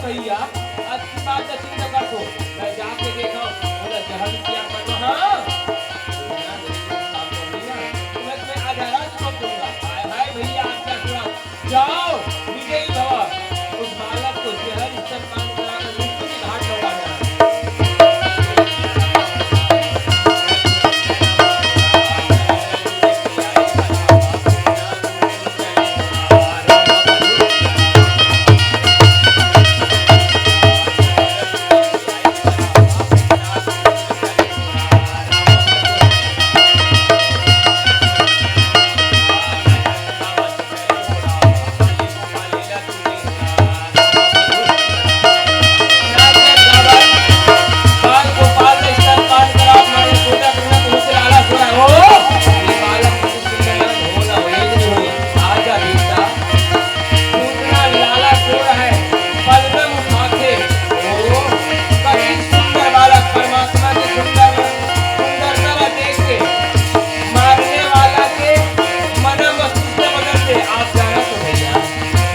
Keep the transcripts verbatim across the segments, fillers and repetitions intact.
भैया, अच्छी बात का चिंता कर दो। मैं जाके देखा, बोला, "जहर दिया कर दो, हाँ।" बोला, "नहीं, काम तो नहीं ना। तुम्हें तो मैं आधा रात को दूंगा।" हाय, हाय भैया, आपका थोड़ा जाओ, विजयी भव। उस बालक को जहर स्तनपान कराकर मृत्यु के घाट लौटा देना। मारने वाला के मन मस्तिष्क बदल दे। आप जाना तो भैया,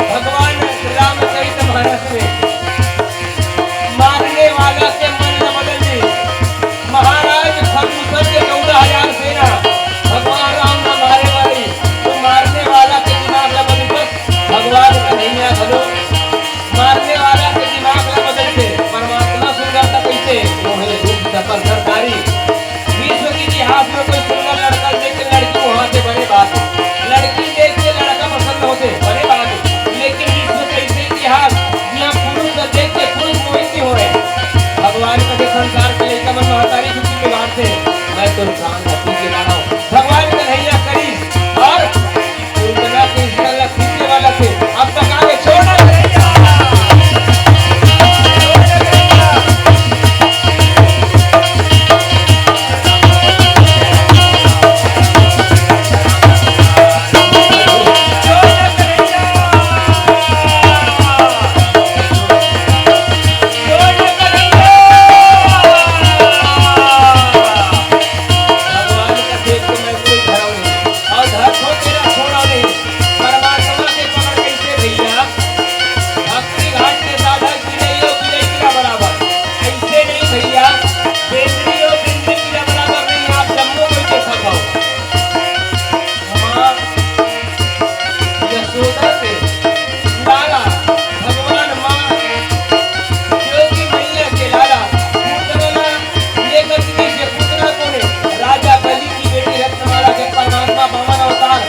भगवान रामचरित मानस में मारने वाला के मन न बदल दे। महाराज खरदूषण के चौदह हजार सेना, भगवान राम न मारे वाली, तो मारने वाला के दिमाग न बदल दे। भगवान कन्हैया घलो मारने वाला के दिमाग ला बदल के परमात्मा सुंदरता कैसे? मोहे रूप सकल सरकारी। विश्व के इतिहास में कोई सुंदर लड़का देख के लड़की वहां से बड़े बात है, लड़की देख के लड़का पसंद होते, बड़े बात है। लेकिन विश्व के ऐसे इतिहास जहाँ पुरुष ला देख के पुरुष मोहित नहीं हो रहे। भगवान कथे संसार के लइका मन महतारी के पीछे भागथे, मैं तो इंसान ला पीछे भागव। भगवान कन्हैया करीब और उतना कृष्ण ला खींचे वाला थे। अब तक आगे छोड़ना कन्हैया। भगवान का खेत को मैं कोई धरम नहीं, और धरम हो तेरा छोड़ा नहीं। परमात्मा के पकड़ कैसे भैया? भक्ति घाट के साधक विजय और विजय क्रिया बराबर। ऐसे नहीं भैया, बेंदरी और बेंदरी क्रिया बराबर नहीं, आप जम्मो कोई के सब हो। माँ यशोदा के लाला भगवान माँ जो कि मैया के लाला पूतना ये गति से पूतना कोने राजा बलि की बेटी रत्नमाला के परमात्मा बामन अवतार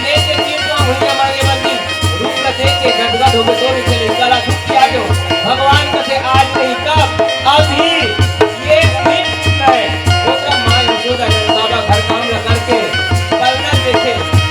लेके तीन पाँव भुइयां मांगे बंदी रूप रचे के गदगद होके दो नीचे ले गला झुक के आ गयो। भगवान कथे आज नहीं कब, अभी ये दिन है। ओकरा माँ यशोदा जब बाबा घर काम ला करके पलना देखे।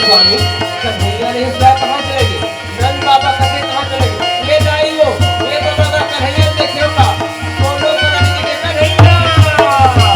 स्वामी कन्हैया नहीं, कहाँ चले गए? नंद बाबा कथे कहाँ चले गए? ले दाई हो, ले बाबा का कन्हैया देखे का? कोनो करा नहीं देखे कन्हैया। कन्हैया।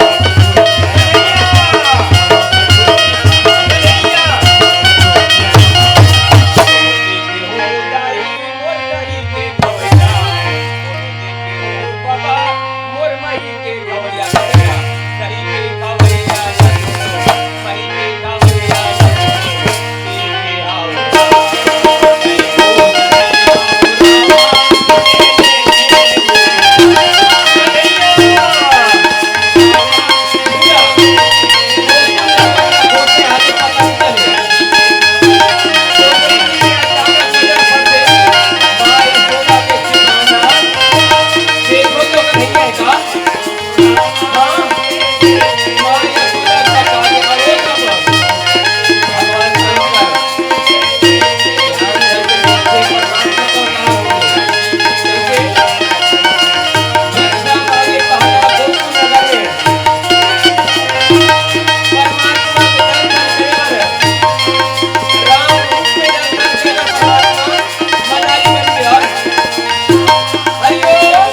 कन्हैया।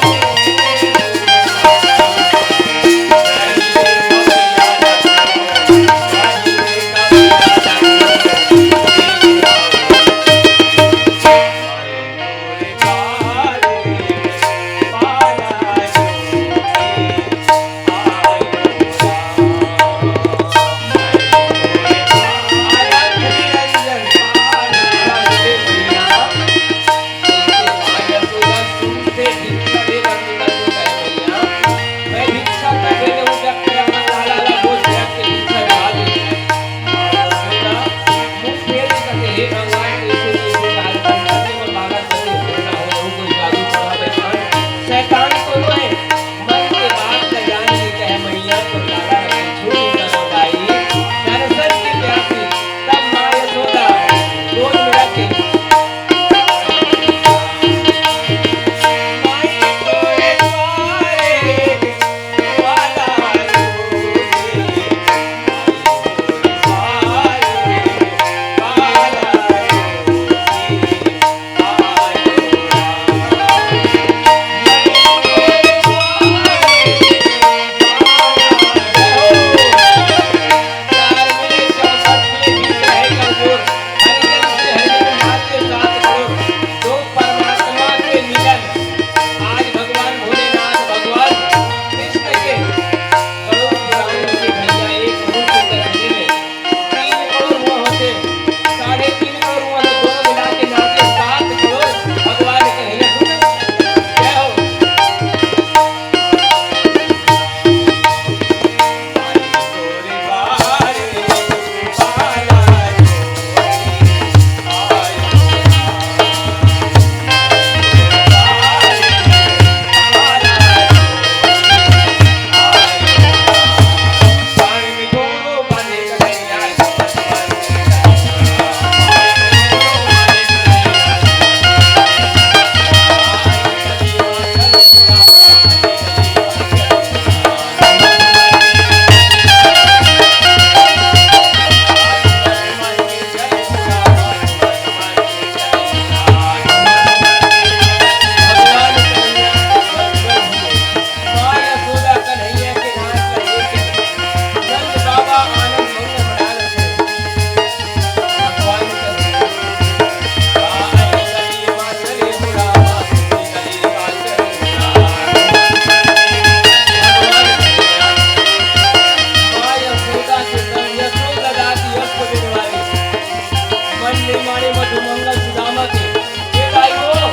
मन नहीं माने मधुमंगल सुदामा के। ये भाई हो,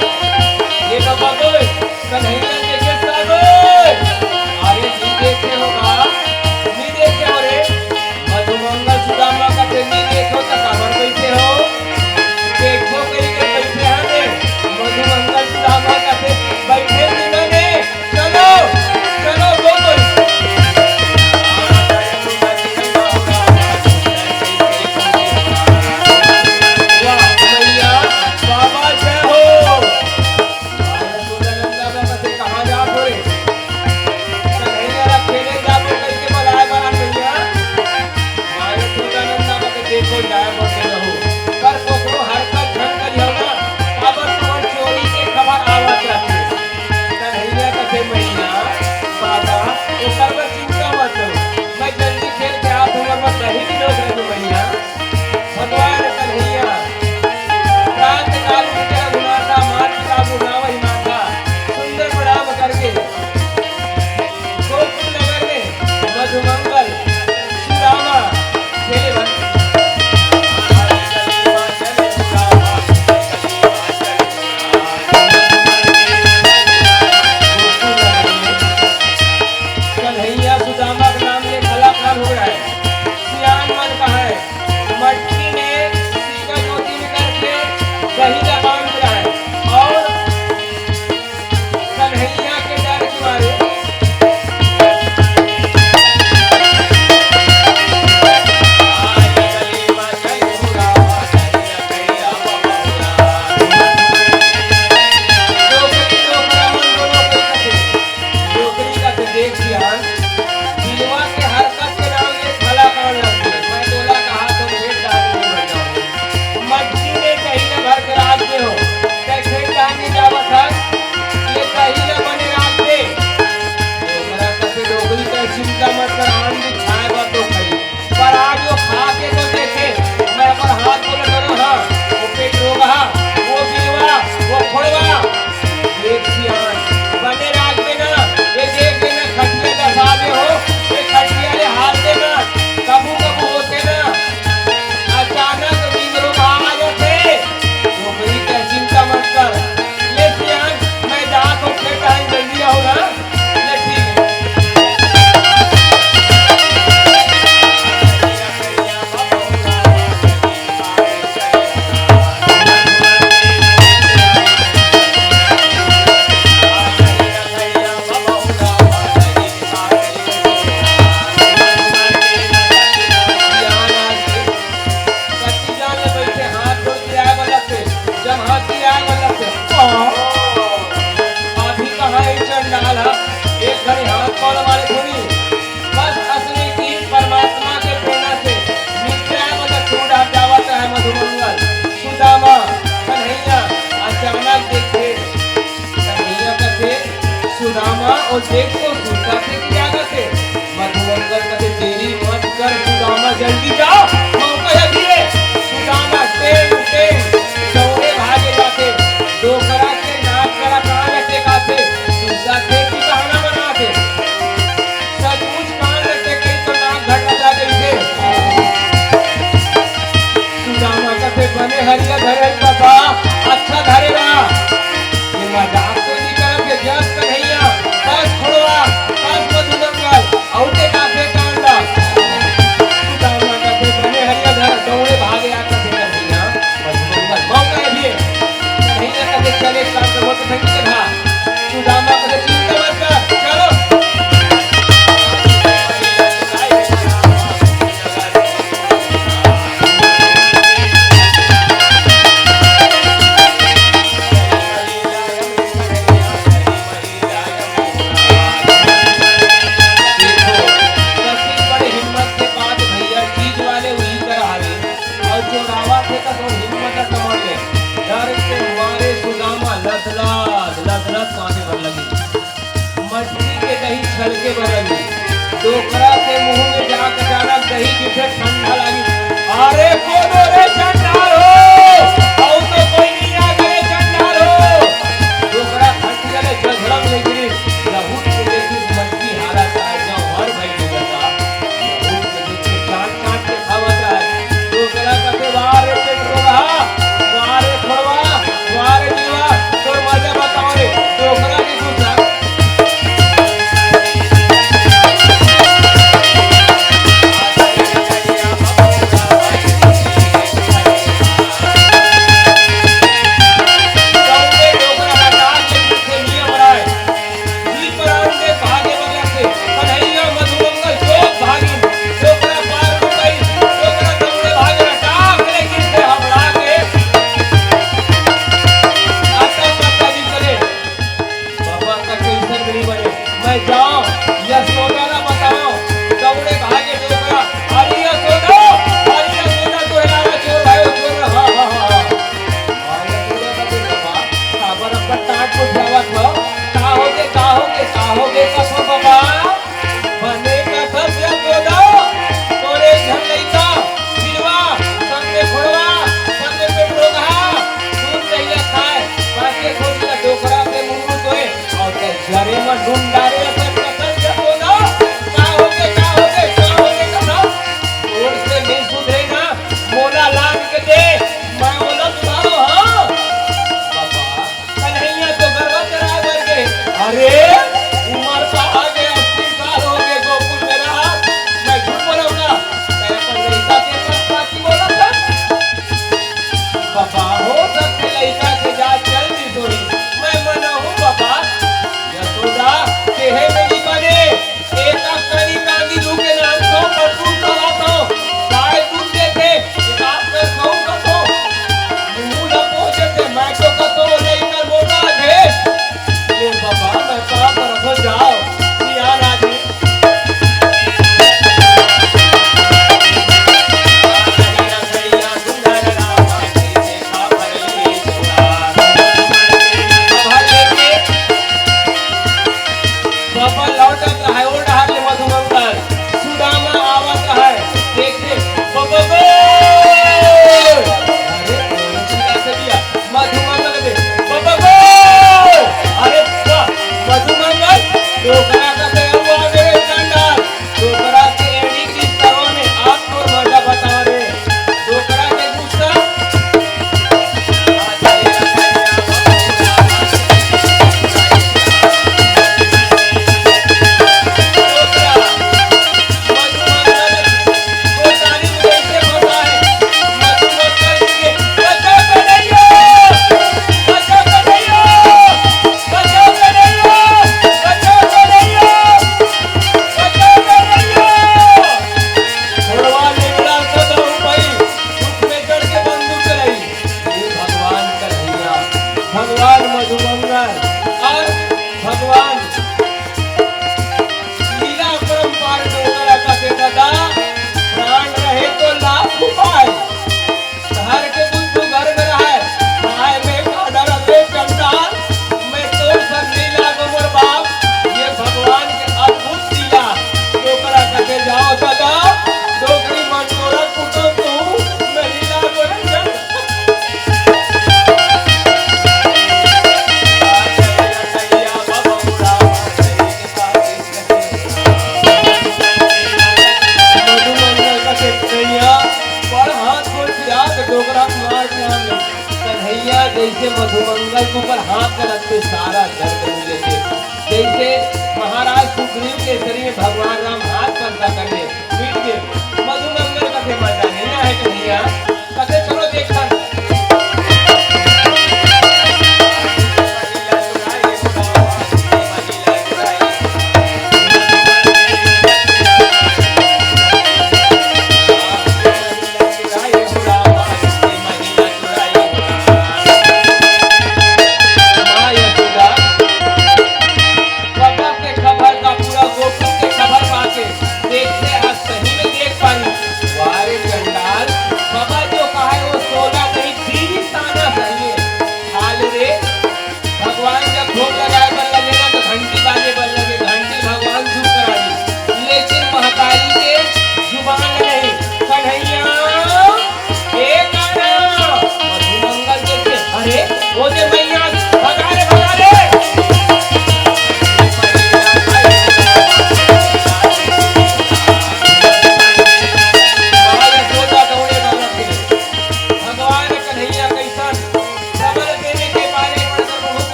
ये बाबा को कन्हैया के गेट कर दो। अरे नहीं देखे हो का? नहीं देखे हो रे? मधुमंगल सुदामा का ते नहीं देखो तो काबर बैठे हो? देखो कहीं के बैठे हैं रे। मधुमंगल सुदामा का ते बैठे नहीं बने। चलो, चलो, बोल, बोल। वाह, मैया, बाबा जय हो। अरे, सुदानंदा बाबा से कहाँ जात हो रे? कन्हैया ला खेले जाबो कहिके बलाए बना मैया। अरे, सुदानंदा बाबा के देखो जाए बोल के रहू। पर ओकरो हरकत ढंग करियो ना, काबर तुमन चोरी के खबर आवत रहथे। कन्हैया कथे, "मैया, बाबा, ओकर बर चिंता मत करो। मैं जल्दी खेल के आत हूँ, और मैं कहीं भी लोग रहूँ, मैया।" भगवान कन्हैया प्रात काल उठे रघुनाथा, मात पिता गुण गावहि माथा। सुंदर प्रणाम करके गोकुल नगर में मधुमंगल सुदामा खेले भर। कन्हैया सुदामा के नाम ले कलाकार हो रहा है। सियान मन कहा है, मटकी में सिक्का ज्योति में करके दही का बांध रहा है और कन्हैया के डर के मारे डोकरी का तो देख सियान, दिलवा के हरकत के नाम ले भला कान लगथे। मैं तोला कहा तो भेंट डाल के मर जाऊं। मटकी में कहीं न भर के राख दे हो, तै खेत डाल के जावत हस, ये कहीं न बने राख दे। ओकरा कथे डोकरी के चिंता मत कर, आन भी खाए बर तो खाई। पर आज वो खा के तो देखे, मैं अपन हाथ बोले करो, हाँ, वो पेट रोगहा, वो बिलवा, वो खोड़वा। देख सियान, बने राज में ना, ये देख के ना खटिया दबा दे हो, ये खटिया ले हाथ दे ना, कबू कबू होते ना, अचानक नींद रोगहा आ जाते। डोकरी के चिंता मत कर, ले सियान, मैं जात हूँ, खेत टाइम जल्दी आओ ना। अभी कहाँ ही चंडाल है, एक घड़ी हाथ पाँव मारे धुनी। बस असली की परमात्मा के प्रेरणा से नित्याय मतलब छूट हट जावत है। मधुमंगल, सुदामा, कन्हैया अचानक देखे, कन्हैया कथे, "सुदामा, वो देख तो सुनता थे क्या करते?" मधुमंगल कथे, "देरी मत कर सुदामा, जल्दी जा, मौका है धीरे।" सुदामा टेन टेन दौड़े भागे जाते, डोकरा के नाक करा कहाँ लटकाथे, सुनता थे की बहाना बनाथे। सचमुच कान रखे कहीं तो नाक घटक ला कहिथे। सुदामा कथे, "बने हरिया धरे हस बाबा, अच्छा धरे रहा।" ये मजाक तो नहीं करत हे, जस कन्हैया, तस खोड़वा, तस मधुमंगल, अउ ते काथे कांड ला। सुदामा कथे, "बने के दही छलके बदल दी। डोकरा के मुंह में जाके अचानक दही दिखे ठंडा लागी। अरे कोनो रे चंडाल हो, अउ तो कोई नहीं आ गए चंडाल हो। डोकरा खट गले जझड़म ले गिरी। लहू के देखी मटकी हारा तार गाँव हर भई हो जाता। लहू के देख के चाट चाट के खावत रहे। डोकरा कथे, "वाह रे पेट रोगहा, वाह रे खोड़वा, वाह रे जीवा, तोर मजा बताओ रे।" डोकरा के गुस्सा बाबा का टेंशन नहीं बने, मैं जाओ यशोदा ला बताओ, दौड़े भागे डोकरा, "अरे यशोदा, अरे यशोदा, तोहे लाला चोर भाई, चोर, हाँ, हाँ, हाँ, हाँ।" हाँ, यशोदा का बेटा बा, काबर अब्बड़ टांट को जावत हो, का होगे, का होगे, का होगे, कसो बाबा? बने कथस यशोदा, तोरे झन लइका, सिलवा, संग में घोड़वा, संग में पेटरोगहा, दूध दहिया खाए, बाकी खोज का डोकरा के मुंह में सोए, अउ ते जरे म डूम डारे असन कथस यशोदा, का होगे, का होगे, का होगे कथस? तोर से नइ सुधरे ना, मोला लान के दे, मैं ओला सुधारो, हाँ। बाबा, कन्हैया तो गरवा चराए बर गे। अरे, उमर तो आगे अस्सी साल होगे गोकुल में रहत। मैं झूठ बोलंव का? मैं अपन लइका के पक्षपाती बोलत हंव। बाबा, हो सकथे लइका के जात चल दिस होही। मैं मनाहूं बाबा। यशोदा, केहे में नइ बने। एक कनी कांदी लू के नाम तो पशु खवात हो, गाय दूध देथे, एक आप कर खाऊं कथो, मुंह ला पोंछ देथे, मैं तो कथो लइका मोटा दे। ले बाबा, मैं का करबो, जाओ, सियान आदमी। बाबा लौटत रहय, ओ डहर ले मधुमंगल, सुदामा आवत रहय, देखे, "बबगो!" अरे, कौन चिल्लात हे भैया? मधुमंगल दे, "बबगो!" अरे, वाह, मधुमंगल, डोकरा कथे अउ आगे रे चंडाल, डोकरा के एड़ी की तरह में आप तो मजा बता रे, डोकरा के गुस्सा। भगवान मधुमंगल अउ भगवान लीला अपरंपार डोकरा कथे, "दादा, प्राण रहे तो लाख उपाय। घर के बुद्धू घर में रहय, खाए में का डर रे चंडाल, मैं तोर संग नइ लागो मोर बाप।" ये भगवान के अद्भुत लीला। डोकरा कथे, "जाओ दादा, डोकरी मन तोरा कुटो तू, मैं नइ लागो रे चंडाल।" मधुमंगल कथे, "कन्हैया, बड़ हाथ गोड़ पिरात डोकरा मार के आन।" कन्हैया जइसे मधुमंगल के ऊपर हाथ करत हे, सारा दर्द मिले थे। जइसे महाराज सुग्रीव के शरीर में भगवान राम हाथ करता कर ले, मिट गे। मधुमंगल कथे, "मजा नइ आए कन्हैया।" कथे, "चलो देखथन।" माँ यशोदा, बाबा के खबर का पूरा गोकुल के खबर पाके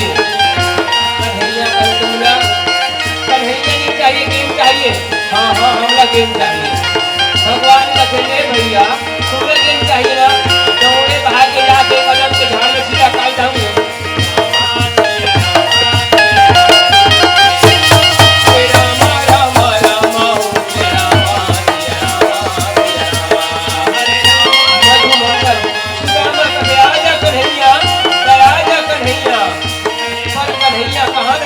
कन्हैया कहे तुमला, कन्हैया जी चाहिए, game चाहिए। हाँ, हाँ, हमला game चाहिए। भगवान कथे, "ले भैया, तुमला game चाहिए ना, तो उन्हें बाहर के जाके कदम के झाड़ में सीधा काट डालूंगा।" मधुमंगल, सुदामा कहे, "आजा कन्हैया, आजा कन्हैया।" पर कन्हैया कहाँ